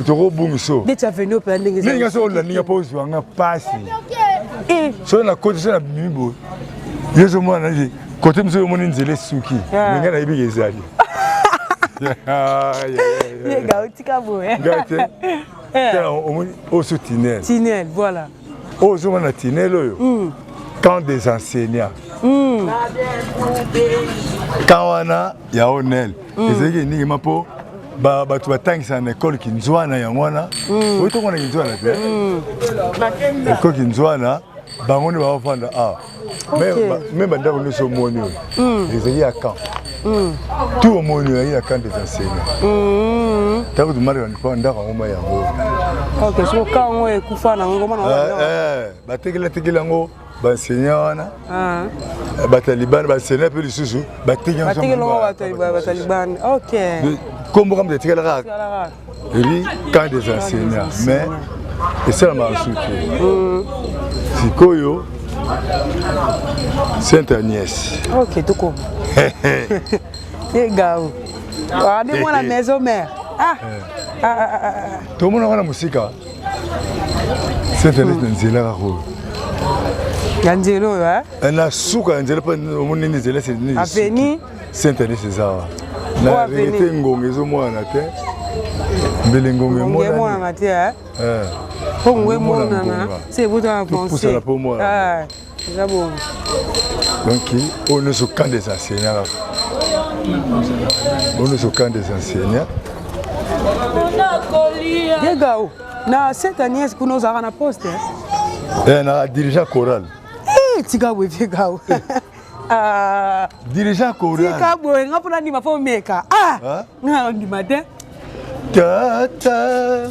Speaker 1: Tokobungisa.
Speaker 2: Neti avenue opela ndenge.
Speaker 1: Ndenge so olandinga mpo ozwanga mpasi soki na koti so na bimi boye, yo ozomona neti kote mosusu omoni nzela esuki, me ngai nayebiki ezali.
Speaker 2: Yega otika boye.
Speaker 1: Ngai te. Tala, omoni oyo so tunnel.
Speaker 2: Tunnel, voilà.
Speaker 1: Oyo ozomona tunnel oyo, camp des enseignants. Camp wana ya onel ezalaki eningema mpo bato batangisaka na ekole Kinzwana. Yango wana oyo tokona Kinzwana te, ekole Kinzwana, bango nde baofanda awa. Me bandako nyonso omoni oyo ezali ya camp. Tout omoni oyo ezali ya camp des enseignants. Ntango tomareka ndako yango ma yango.
Speaker 2: Ok, soko camp yango ekufa nango mona.
Speaker 1: Batekela tekela yango baenseignant wana, bato ya libanda, baenseignant mpe lisusu bateki.
Speaker 2: Batekela yango bato ya libanda, ok.
Speaker 1: Kombo kaka moto etikala kaka eri camp des enseignants, mais esalamaka su te. Sikoyo Sainte Agnès.
Speaker 2: Ok, tokoma ye gao ade mwana maison mère. Ah, ah, ah, ah.
Speaker 1: Tomona wana mosika Sainte Agnès na nzela kaka oyo.
Speaker 2: Ya nzela oyo.
Speaker 1: Na suka ya nzela mpo omoni nini nzela.
Speaker 2: Avenue.
Speaker 1: Sainte Agnès eza wana na regete. Ngonga ezomonana te, mbele ngonga
Speaker 2: emonana te. Mpo ngonga emonana se ebota avance.
Speaker 1: Pusana mpo mwana.
Speaker 2: Eza bongo.
Speaker 1: Donc oyo nyonso camp des enseignants kaka, oyo nyonso camp des enseignants.
Speaker 2: Diegao, na cette année kuna ozalaka na poste?
Speaker 1: Eh, na dirigeant choral.
Speaker 2: Eh, tika boye Diegao. Eh. Ah.
Speaker 1: Dirigeant choral.
Speaker 2: Tika boye nga mpona ndima fo meka. Ah, nga ndima te.
Speaker 1: Tata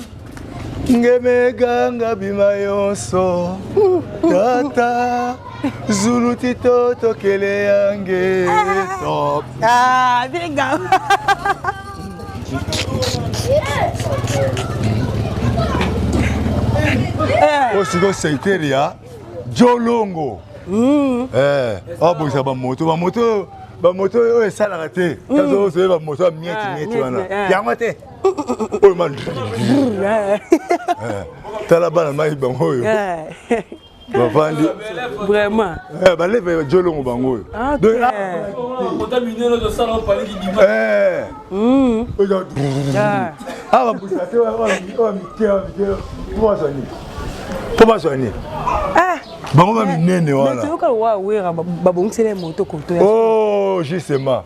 Speaker 1: ngemeganga bima yonso tata zulu tito tokele yange top.
Speaker 2: Ah, Diegao.
Speaker 1: Oyo sikoyo secteur ya Jolongo. Eh, abongisa bamoto bamoto bamoto oyo esalaka te. Tazozoye bamoto ya mieti mieti wana yango te oyo ma tala bana mai bango oyo bavandi.
Speaker 2: Vraiment.
Speaker 1: Baleve Jolongo bango oyo. Awa babongisa te oyo mike mike mpo bazwa nini, mpo bazwa nini bango ba minene wana.
Speaker 2: Toyoka wa wera babongisela moto koto.
Speaker 1: Oh, justement,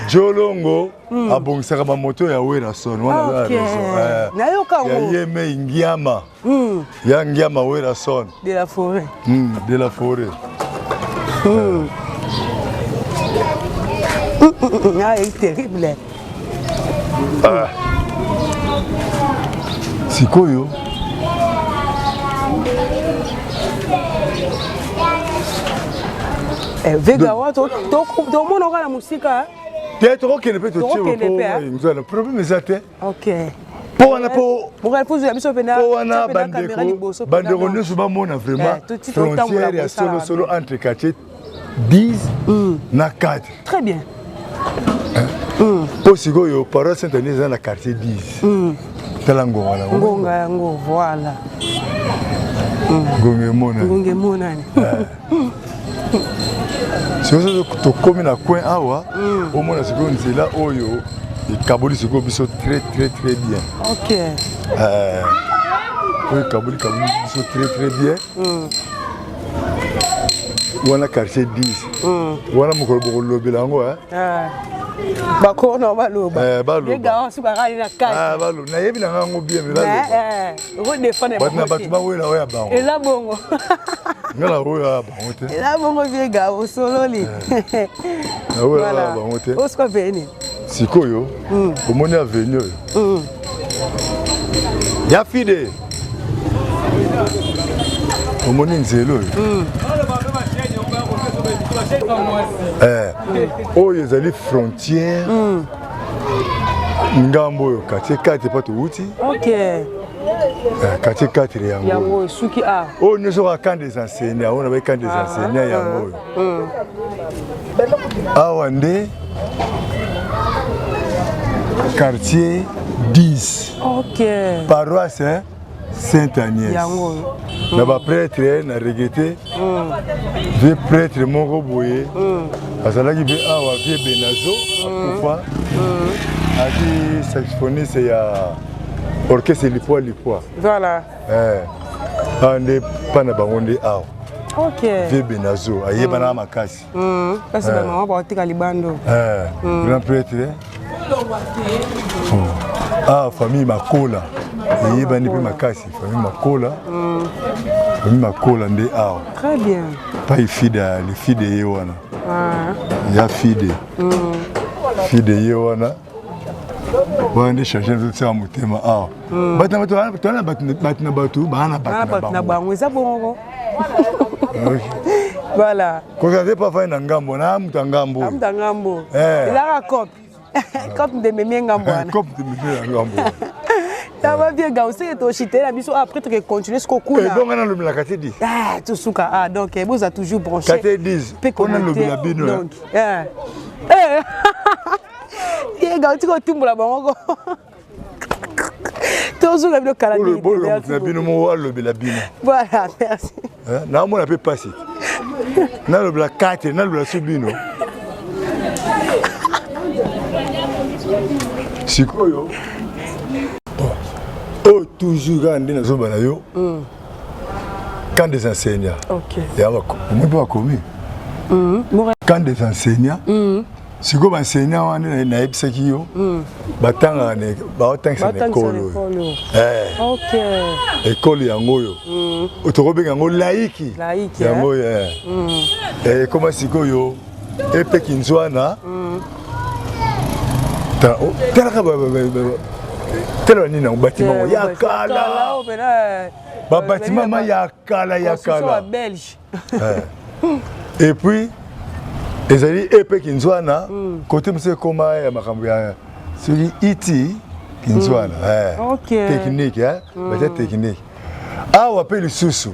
Speaker 1: Jolongo abongisaka bamoto ya Werason wana.
Speaker 2: Nayoka.
Speaker 1: Ya ye mei Ngiama, ya Ngiama Werason.
Speaker 2: De la forêt.
Speaker 1: De la forêt.
Speaker 2: Ah, c'est terrible.
Speaker 1: Ah. Sikoyo
Speaker 2: Vega wa tomona oka na mosika.
Speaker 1: Te, tokokende mpe totie, problème eza te.
Speaker 2: Ok.
Speaker 1: Mpo wana mpo
Speaker 2: ya biso
Speaker 1: mpo wana bandeko nyonso bamona vraiment frontière ya solosolo entre quartier 10 na 4.
Speaker 2: Très bien.
Speaker 1: Mpo sikoyo paroisse Saint Agnès eza na quartier 10. Tala ngonga nango.
Speaker 2: Ngonga yango, voilà.
Speaker 1: Ngonga emonani.
Speaker 2: Ngonga emonani.
Speaker 1: Sikoyo tokómi na coin awa, omona sikoyo nzela oyo ekaboli sikoyo biso très très très bien. Oyo ekaboli kaboli biso très très bien. Wana quartier 10 wana, mokolo bokolobela yango.
Speaker 2: Bakona baloba.
Speaker 1: Baloba.
Speaker 2: Sukaka na kati.
Speaker 1: Nayebi na ngango bien, mais baloba bato na bato bawela oyo ya bango.
Speaker 2: Eza bongo.
Speaker 1: Nga na oyo ya bango te.
Speaker 2: Eza bongo, viega osololi.
Speaker 1: Na oyo ya bango te.
Speaker 2: Osika veni.
Speaker 1: Sikoyo omoni avenue oyo ya fide, omoni nzela oyo, oyo ezali frontière ngambo oyo quartier 4 epa towuti. Quartier 4 yango.
Speaker 2: Yango esuki a.
Speaker 1: Oyo nyonso kaka camp des enseignants, oyo nabai camp des enseignants yango oyo. Awa nde quartier 10. Paroisse Saint Agnès.
Speaker 2: Yango.
Speaker 1: Na baprêtre na regretter vieux prêtre moko boye azalaki mpe awa, vieux Benazo, akufa, aki saxophoniste ya orchestre Lipwa Lipwa. Awa nde mpa na bango nde awa. Vieux Benazo ayebanaka makasi.
Speaker 2: Kasi bamama baotika libando.
Speaker 1: Grand prêtre ah, famille Makola eyebani mpe makasi, famille Makola, famille Makola nde awa.
Speaker 2: Très bien.
Speaker 1: Pai fide le fide ye wana ya fide fide ye wana wana nde charge nazotiaka motema awa. Bato na bato toana, bato na bato baa na
Speaker 2: bato na bango, eza bongo, voilà.
Speaker 1: Kozala te pa fai na ngambo na moto ya ngambo.
Speaker 2: Moto ya ngambo ezalaka cope cope nde memie ngambo wana.
Speaker 1: Cope nde memie na ngambo.
Speaker 2: Ça va bien, gars. Oseke toshite na biso après toke continuer siko kuna.
Speaker 1: Ebonga nalobela quartier 10.
Speaker 2: Ah, tosuka. Ah, donc boza toujours branché.
Speaker 1: Quartier 10 mpo nalobela bino.
Speaker 2: Donc ye ga otika otumbola bango ko tozuka bino kala.
Speaker 1: Boloba na bino moko alobela bino.
Speaker 2: Voilà, merci.
Speaker 1: Naomona mpe pasi nalobela 4, nalobela so bino sikoyo. Oyo toujours kaka nde nazoba na yo, camp des enseignants. Omoi mpe bakomi. Camp des enseignants. Sikoyo baenseignant wana nayebisaki yo batangaka, baotangisa na ekole oyo, ekole yango oyo tokobenga yango laïque. Yango oyo ekoma sikoyo EP Kinzwana. Talaka, tala banini yango, bâtiment yango ya kala, babâtiment ma ya kala, ya kala. Et puis ezali EP Kinzwana, côté mosusu ekóma ya makambo ya soki iti Kinzwana, technique, batia technique awa. Mpe lisusu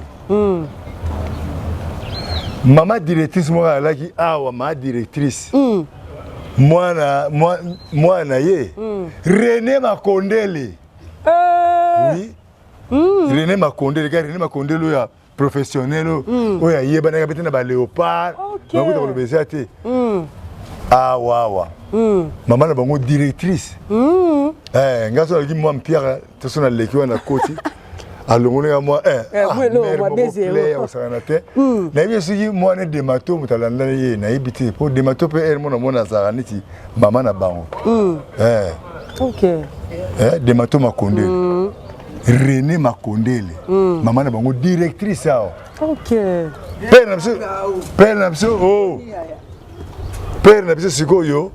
Speaker 1: mama directrice moko azalaki awa, mama directrice, mwana mwana ye René Makondele. Oui, René Makondele ka, René Makondele oyo ya professionnel, oyo ayebanaka mpe te na baléopard, bakuta koloba eza te. Awa awa mama na bango directrice, nga so alaki mwa mpiaka te, so naleki wana koti, alongolinga mwa ya kosakana te. Nayebi soki mwana Demato moto alandani ye, nayebi te, mpo Demato mpe ere mona mona azalaka neti mama na bango. Demato Makondele, René Makondele, mama na bango directrice awa. Père na biso, père na biso, oh père na biso sikoyo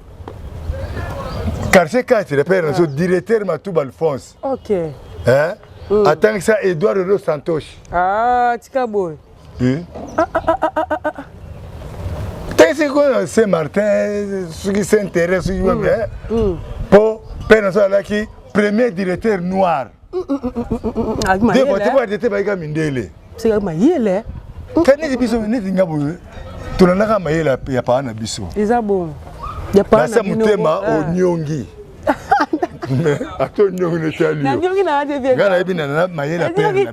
Speaker 1: quartier 4, père na biso directeur Matuba Alphonse. Atangisa Edouard dos Santos.
Speaker 2: Ah, tika boye.
Speaker 1: Tangisi koyo Saint Martin, soki Saint Thérèse, soki wapi, mpo père na biso azalaki premier directeur noir. Te bayika mindele.
Speaker 2: Mayele.
Speaker 1: Ka neti biso, neti nga boye, tolandaka mayele ya paa na biso.
Speaker 2: Eza bon.
Speaker 1: Nasa motema oniongi, mais ata oniongi netali yo, nga nayebi na mayele ya père na
Speaker 2: biso.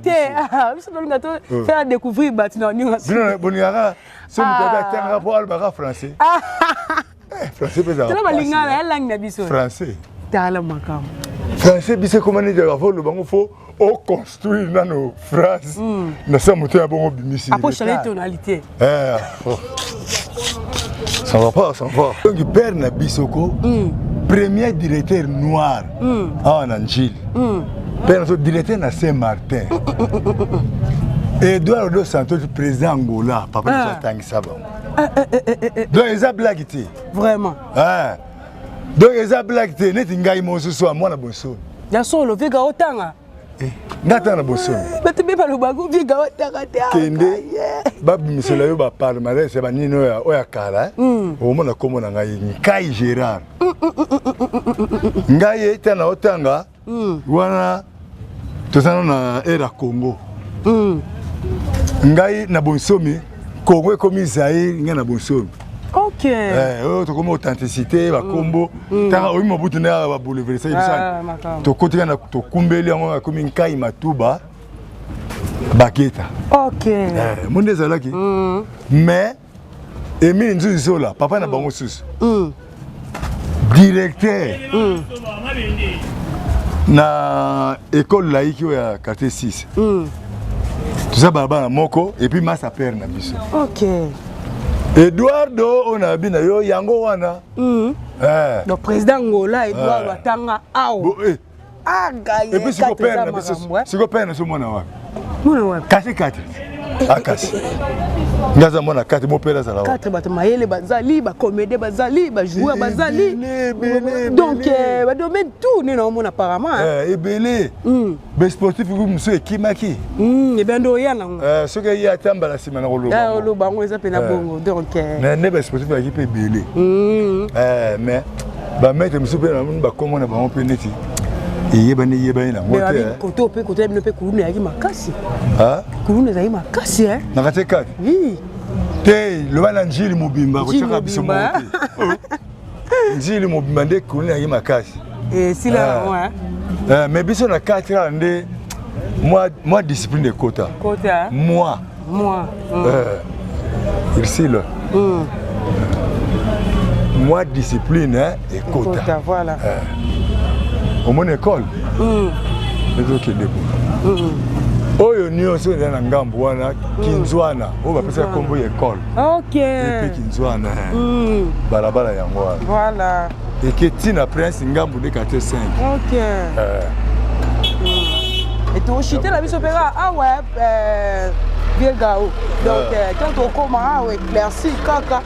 Speaker 2: Biso tolinga to faire découvrir bato na onionga.
Speaker 1: Bino bolingaka so moto abe atangaka mpo alobaka français. Français mpe
Speaker 2: ezalaka balingala ya langue na biso.
Speaker 1: Français.
Speaker 2: Tala makambo.
Speaker 1: Français biso ekoma neti faut oloba ngo, faut oconstruire nano phrase na sa moto ya bongo obimisi.
Speaker 2: Apo changer tonalité.
Speaker 1: Ça va pas, ça va. Donc père na biso ko premier directeur noir awa na Njili, père na biso directeur na Saint Martin, Edouard dos Santos président Angola, papa na biso atangisa bango. Donc eza blague te.
Speaker 2: Vraiment.
Speaker 1: Donc eza blague te. Neti ngai mosusu ya mwana bonsomi.
Speaker 2: Ya solo, vega otanga.
Speaker 1: Nga tanga na bonsomi.
Speaker 2: Bato mpe balobaka vega otanga te.
Speaker 1: Kende babimisela yo bapalmarès ya banini oyo ya kala, okomona nkombo na ngai Nkai Gérard. Ngai ye tana otanga wana, toza na ère ya Congo. Ngai na bonsomi, Congo ekomi Zaire, ngai na bonsomi. Oyo tokomi authenticité bakombo tanga oyi Mobutu nde babouleversaki biso. Tokoti kaka, tokumbeli yango, akomi Nkai Matuba Baketa. Mo nde ezalaki. Mais Emile Nzuzi Zola, papa na bango susu directeur na école laïque oyo ya quartier 6, toza balabala moko, et puis masa père na biso Eduardo oyo na bi na yo yango wana.
Speaker 2: Donc président Ngola Eduardo atanga awa.
Speaker 1: Et puis siko père na biso, siko père na biso mwana wapi?
Speaker 2: Mwana wapi?
Speaker 1: Kasi 4 akasi, nga aza mwana 4, mo père azala.
Speaker 2: 4, bato mayele bazali, bacomédien bazali, bajoueur bazali, donc badomaine tout nde naomona apparemment.
Speaker 1: Ebele basportif mosusu ekimaki.
Speaker 2: Ebe nde oya nango.
Speaker 1: Soki ye atambala nsima na koloba.
Speaker 2: Oloba yango eza mpena bongo donc.
Speaker 1: Nde basportif bazalaki mpe ebele, mais bamaître mosusu mpe namoni bakombo na bango mpe neti eyebani, eyebani nango te.
Speaker 2: Kote mpe kote bino mpe kuluna ezalaki makasi, kuluna ezalaki makasi.
Speaker 1: Na kati kati.
Speaker 2: Oui.
Speaker 1: Te, loba na Njili mobimba, kotiaka biso moko te. Njili mobimba nde kuluna ezalaki makasi.
Speaker 2: Esila yango.
Speaker 1: Mais biso na kati kaka nde mwa discipline ekota. Moi.
Speaker 2: Moi.
Speaker 1: Ursile, mwa discipline ekota.
Speaker 2: Voilà.
Speaker 1: Omoni école ezokende bo. Oyo nyonso eza na ngambo wana, Kinzwana, oyo bapesaka nkombo ya ekole. Epe Kinzwana, balabala yango wana. Eke ntina Prince, ngambo nde quartier 5.
Speaker 2: Et toshite na biso mpe kaka awa, vieux Gao. Donc ntango tokóma awa, éclairci kaka,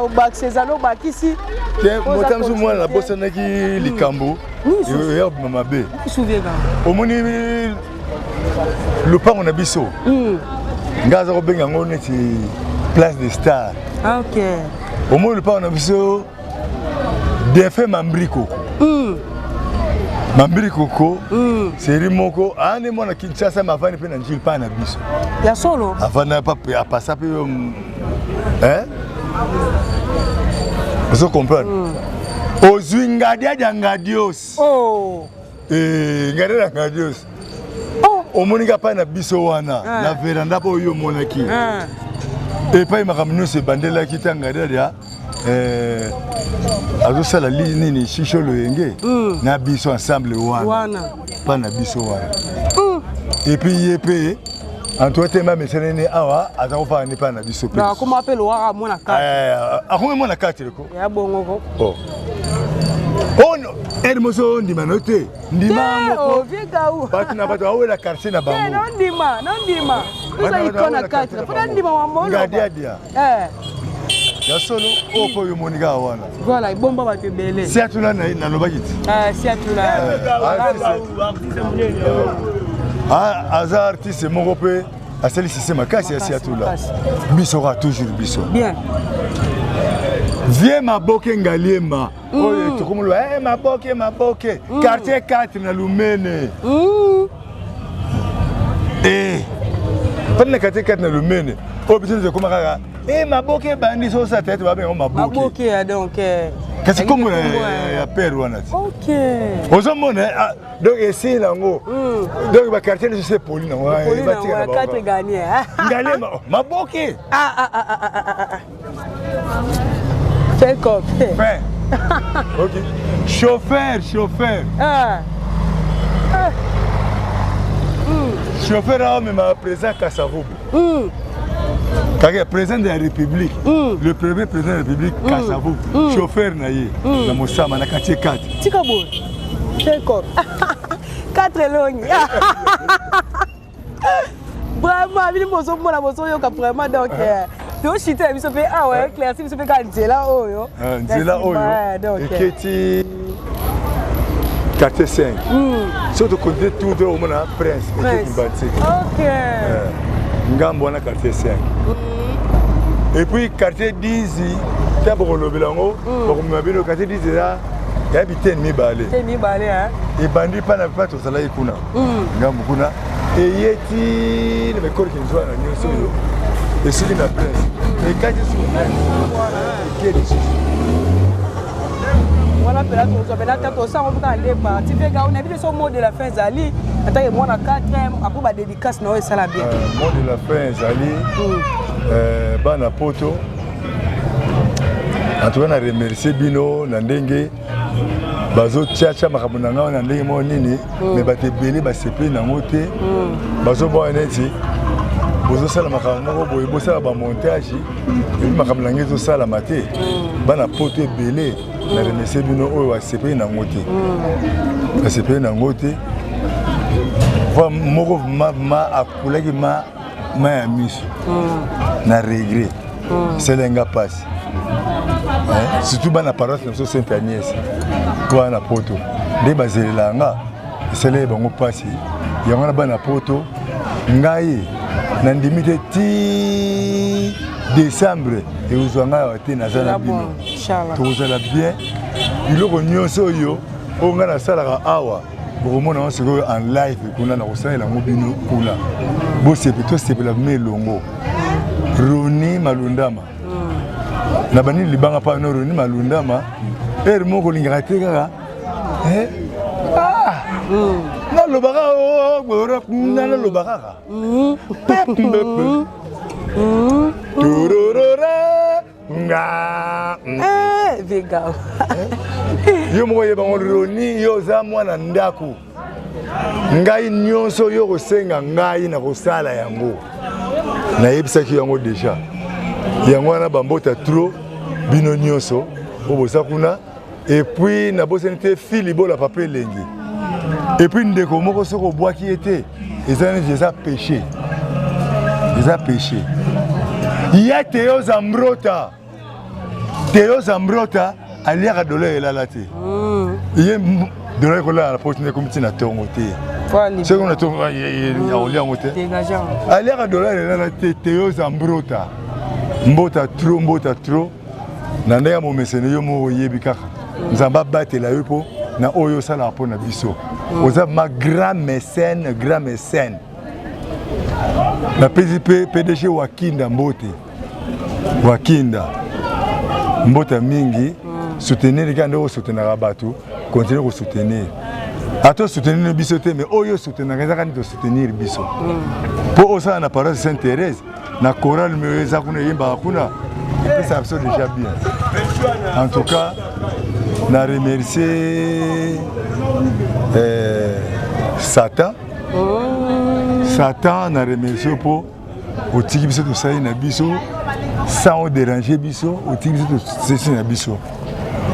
Speaker 2: obakisi ezali, obakisi.
Speaker 1: Te, mota mosusu mwana nabosanaki likambo eya obima mabe. Omoni lopango na biso, ngai aza kobenga yango neti Place de Star. Omoni lopango na biso, défunt Mambri Koko. Mambri Koko, série moko ane mwana Kinshasa, ma avandi mpe na Njili mpa na biso.
Speaker 2: Ya solo?
Speaker 1: Avanda, apasa mpe, ozo comprendre. Ozwi Ngadiadia Ngadios. Ngadiadia Ngadios, omoni ka pai na biso wana na veranda mpo oyo omonaki epai makambo nyonso ebandelaki. Ta Ngadiadia azosala nini, shisho loyenge na biso ensemble wana mpa na biso wana. Et puis ye mpe antoine te mamesana nini awa, aza kofaka nde mpa na biso mpe.
Speaker 2: Akoma mpe lowaka mwana kati.
Speaker 1: Akomi mwana kati leko.
Speaker 2: Ya bongo.
Speaker 1: Ere moso ondima no te, ndima yango. Bato na bato awela quartier na bango.
Speaker 2: Nondima, nondima, eza icône 4 mpo nandima mambo.
Speaker 1: Ngadiadia ya solo, oyo mpo oyo omoni kaka wana.
Speaker 2: Voilà, ebomba bato ebele.
Speaker 1: Si atuna nalobaki ti.
Speaker 2: Si atuna.
Speaker 1: Aza artiste moko mpe asali sise makasi ya Siatula. Biso kaka, toujours biso.
Speaker 2: Bien.
Speaker 1: Vieux Maboke Ngaliema, oyo tokomoloba Maboke, Maboke, quartier 4 na Lumene. Mpani na quartier 4 na Lumene, oyo biso nyonso ekoma kaka Maboke ebandi so osala tete, babenga Maboke.
Speaker 2: Maboke donc.
Speaker 1: Kasi kombo ya père wana ti ozomona, donc esili nango. Donc baquartier nyonso epoli nango. Ngaliema, Maboke.
Speaker 2: Fait cop.
Speaker 1: Fin. Ok. Chauffeur, chauffeur.
Speaker 2: Ah. Ah.
Speaker 1: Chauffeur aomema président Kasavubu. Kaka président de la République. Le premier président de la République, Kasavubu. Chauffeur na ye na Mosama na quartier 4.
Speaker 2: Tika boye. Fait cop. 4 elongi. Vraiment, bino bozomona, bozoyoka vraiment. Donc toshite na biso mpe awa, éclairci biso mpe kaka nzela oyo.
Speaker 1: Nzela oyo eketi quartier 5, soki tocontinue tout droit, omona Prince, eketi Mbanseke, ngambo wana quartier 5. Et puis quartier 10, ta bokolobela yango, bakomema bino. Quartier 10 eza ya bitene mibale. Ebandi mpa na mpa tozalaki kuna, ngambo kuna, eye ti na bekolo Kinzwana nyonso oyo, esili na Prince, ekati su eke lisusu.
Speaker 2: Wana mpela tozwa mpena ta tosango mpe kaka nde parti mpe gao na biso. Mot de la fin ezali atake mwana 4 après badédicace na oyo esala bien.
Speaker 1: Mot de la fin ezali, bana Poto, en tout cas na remercier bino na ndenge bazotiatia makambo na ngai na ndenge moko nini, mais bato ebele basepeli nango te. Bazomona neti bozosala makambo moko boye, bosala bamontage, et puis makambo na ngai ezosalama te. Bana Poto ebele, na remercier bino. Oyo basepeli nango te, basepeli nango te. Moko ma akulaki ma ma ya miso na regret, esalenga mpasi, surtout bana paroisse na biso Sainte Agnès wana na Poto, nde bazelela nga, esaleli bango mpasi. Yango wana, bana Poto, ngai nandimi te ti décembre ekozwa ngai awa te. Naza na bino, tokozala bien. Biloko nyonso oyo oyo ngai nasalaka awa, bokomona yango sikoyo en live kuna. Na kosalela yango bino kuna, bosepe, tosepela bino elongo. Roni Malundama na banini libanga mpano, Roni Malundama, ere moko olingaka te kaka nalobaka, naloba kaka tururura nga.
Speaker 2: Vega.
Speaker 1: Yo moko oyebango, Roni, yo oza mwana ndako. Ngai nyonso yo kosenga ngai na kosala yango. Nayebisaki yango deja. Yango wana bambota trop bino nyonso oyo boza kuna. Et puis nabosani te Filibola papa elengi. Et puis ndeko moko soki obwaki ye te eza neti eza péché. Eza péché. Ya Théo Zambrota. Théo Zambrota aliaka dollar elala te. Ye dollar ekolala na poche ekomi ti na tongo te. Soki na tongo akolia yango te. Aliaka dollar elala te Théo Zambrota. Mbota trop, mbota trop. Na ndenge ya momeseno yo moko oyebi kaka. Nzambe abatela yo mpo na oyo osalaka mpo na biso. Oza ma grand mécène, grand mécène. Napesi mpe PDG Wakinda mbote. Wakinda mbota mingi, soutenir kaka ndenge osoutenaka bato, continue kosoutenir. Ata osoutenir biso te, mais oyo osoutenaka ezaka nde tosoutenir biso. Mpo osala na paroisse Sainte Thérèse, na chorale mais eza kuna eyembaka kuna, epesaka biso déjà bien. En tout cas, na remercier Satan. Satan na remercier mpo otiki biso tosali na biso sans odéranger biso, otiki biso tosali na biso.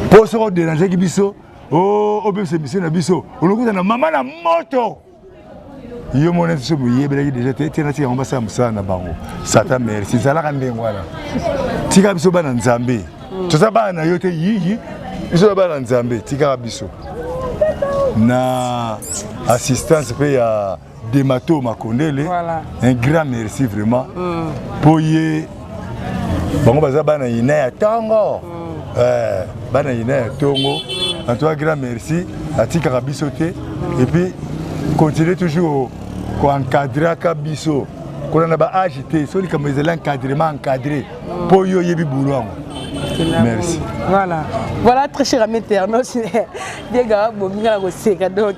Speaker 1: Mpo soki odérangeaki biso, obebisa biso na biso, olokuta na mama na moto. Yo mona biso boyebelaki déjà te, tina tika yango basala mosala na bango. Satan merci, ezalaka ndenge wana. Tika biso bana Nzambe. Toza bana na yo te, yiyi. Biso bana Nzambe, tikaka biso. Na assistance pe ya Demato Makondele,
Speaker 2: voilà.
Speaker 1: Un grand merci vraiment. Po ye bango baza bana ina ya tongo. Bana ina ya tongo. En tout cas grand merci, atikaka biso te. Et puis continuer toujours ko encadraka biso. Kolanda ba âge te, soli kama ezali encadrement encadré. Po yo yebi boulot yango. Merci.
Speaker 2: Voilà. Voilà, très cher ami internaute. Bien gars, bon bien la koseka donc.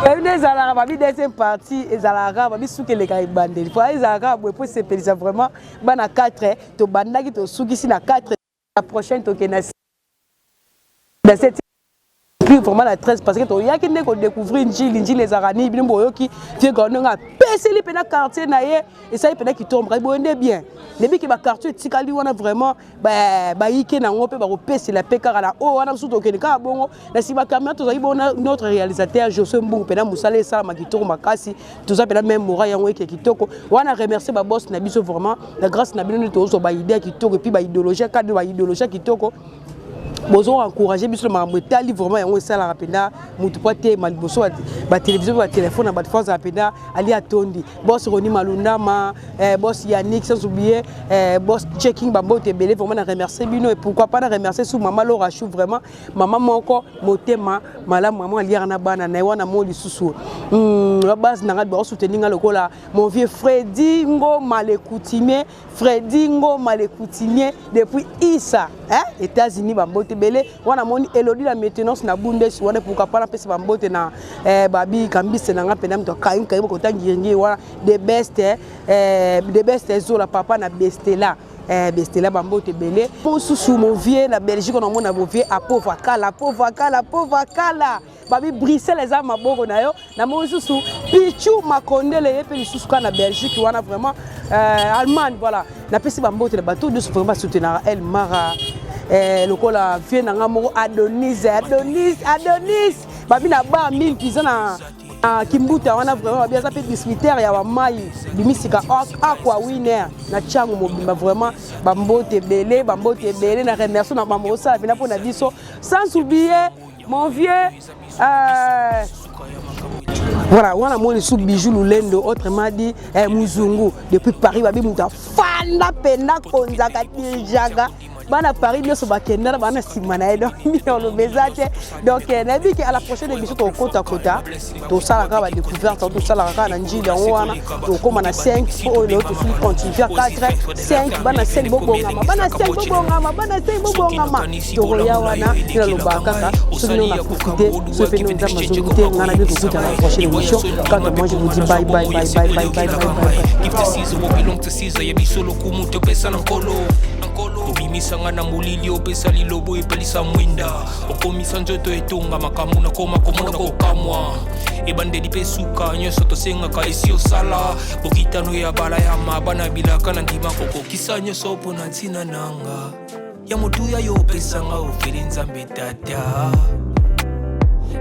Speaker 2: Babi ezalaka babi deuxième partie ezalaka babi suki eleka ebandeli. Faut ezalaka boye po sepelisa vraiment bana 4 tobandaki tosukisi na 4 la prochaine tokenda na 7 puis vraiment la 13 parce que toyaki nde kodécouvrir Njili. Njili ezalaka nini? Bino boyoki vieux Gordon apeseli mpe na quartier na ye esali mpe na kitoko kasi boye nde bien nebiki baquartier etikali wana vraiment bayike nango mpe bakopesela mpe kaka na oyo wana mosusu tokende kaka bongo na nsima caméra. Tozali bongo notre réalisateur Josué Mbungu mpena mosala esalama kitoko makasi, toza mpena même moral yango eke kitoko wana. Remercier baboss na biso vraiment, na grâce na bino nde tozozwa baidée ya kitoko et puis baidéologie kade baidéologie ya kitoko. Bozo encourager biso na makambo etali vraiment yango esalaka mpenza motu po atema liboso batelevizio mpe batelefone na bato fo azala mpenza ali atondi. Boss Roni Malundama, boss Yannick, sans oublier boss Checking, bambote ebele vraiment. Na remercier bino et pourquoi pas na remercier su mama Laura Chou, vraiment mama moko motema malamu, mama aliaka na bana na ye wana mo lisusu base na ngai bakosoutenir nga lokola mon vieux Freddy Ngoma le coutumier. Freddy Ngoma le coutumier depuis Issa, hein? États-Unis, bambote ebele wana. Moni Elodie la maintenance na Bundes wana, pourquoi pas napesa bambote na babi kambise na nga mpena moto akangi kangi kota ngiringiri wana the best, the best ezola papa na Bestela, Bestela, bambote ebele. Mosusu mon vieux na Belgique, on amona mon vieux Apova Kala, Apova Kala, Apova Kala, babi Bruxelles eza maboko na yo. Na moi lisusu Pichu Makondele, ye mpe lisusu kaka na Belgique wana vraiment, Allemagne, voilà. Napesi bambote na bato nyonso vraiment basoutenaka El Mara, lokola vieux na nga moko Adonis, Adonis, Adonis, babi na bar milk eza na Kimbuta wana vraiment, babi aza mpe distributeur ya bamai bimisika Aqua Winner na Ntiango mobimba vraiment. Bambote ebele, bambote ebele. Na remercie na bambo osala mpena mpo na biso, sans oublier mon vieux, voilà wana moni su Bijou Lulendo, autrement dit Muzungu depuis Paris, babi moto afanda mpena konzaka dirjaka bana Paris nyonso bakenda na bana nsima na ye. Donc nini oloba eza te. Donc nayebi ke à la prochaine émission tokokotakota, tosalaka kaka badécouverte, tosalaka kaka na Njili yango wana, tokóma na 5 mpo oyo lelo tosuki continuer 4 5. Bana 5 bobongama, bana 5 bobongama, bana 5 bobongama, tokoya wana. Nde nalobaka kaka soki no nakufi te, soki mpe no Nzambe azongi te, ngai na bino tokuta na prochaine émission. Quant à moi, je vous dis bye bye bye bye bye bye bye bye.
Speaker 3: Give to Caesar what belong to Caesar. Ya biso lokumu topesa na Nkolo. Obimisa nga na molili, opesa lilobo, epelisa mwinda, okomisa nzoto etonga makambo nakoma komona kokamwa. Ebandeli mpe suka, nyonso tosengaka esi osala. Bokitano ya balayama, bana bilaka na ndima kokokisa nyonso mpo na ntina nanga ya motuya yo opesanga ofele. Nzambe Tata,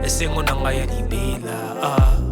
Speaker 3: esengo na ngai ya libela, ah.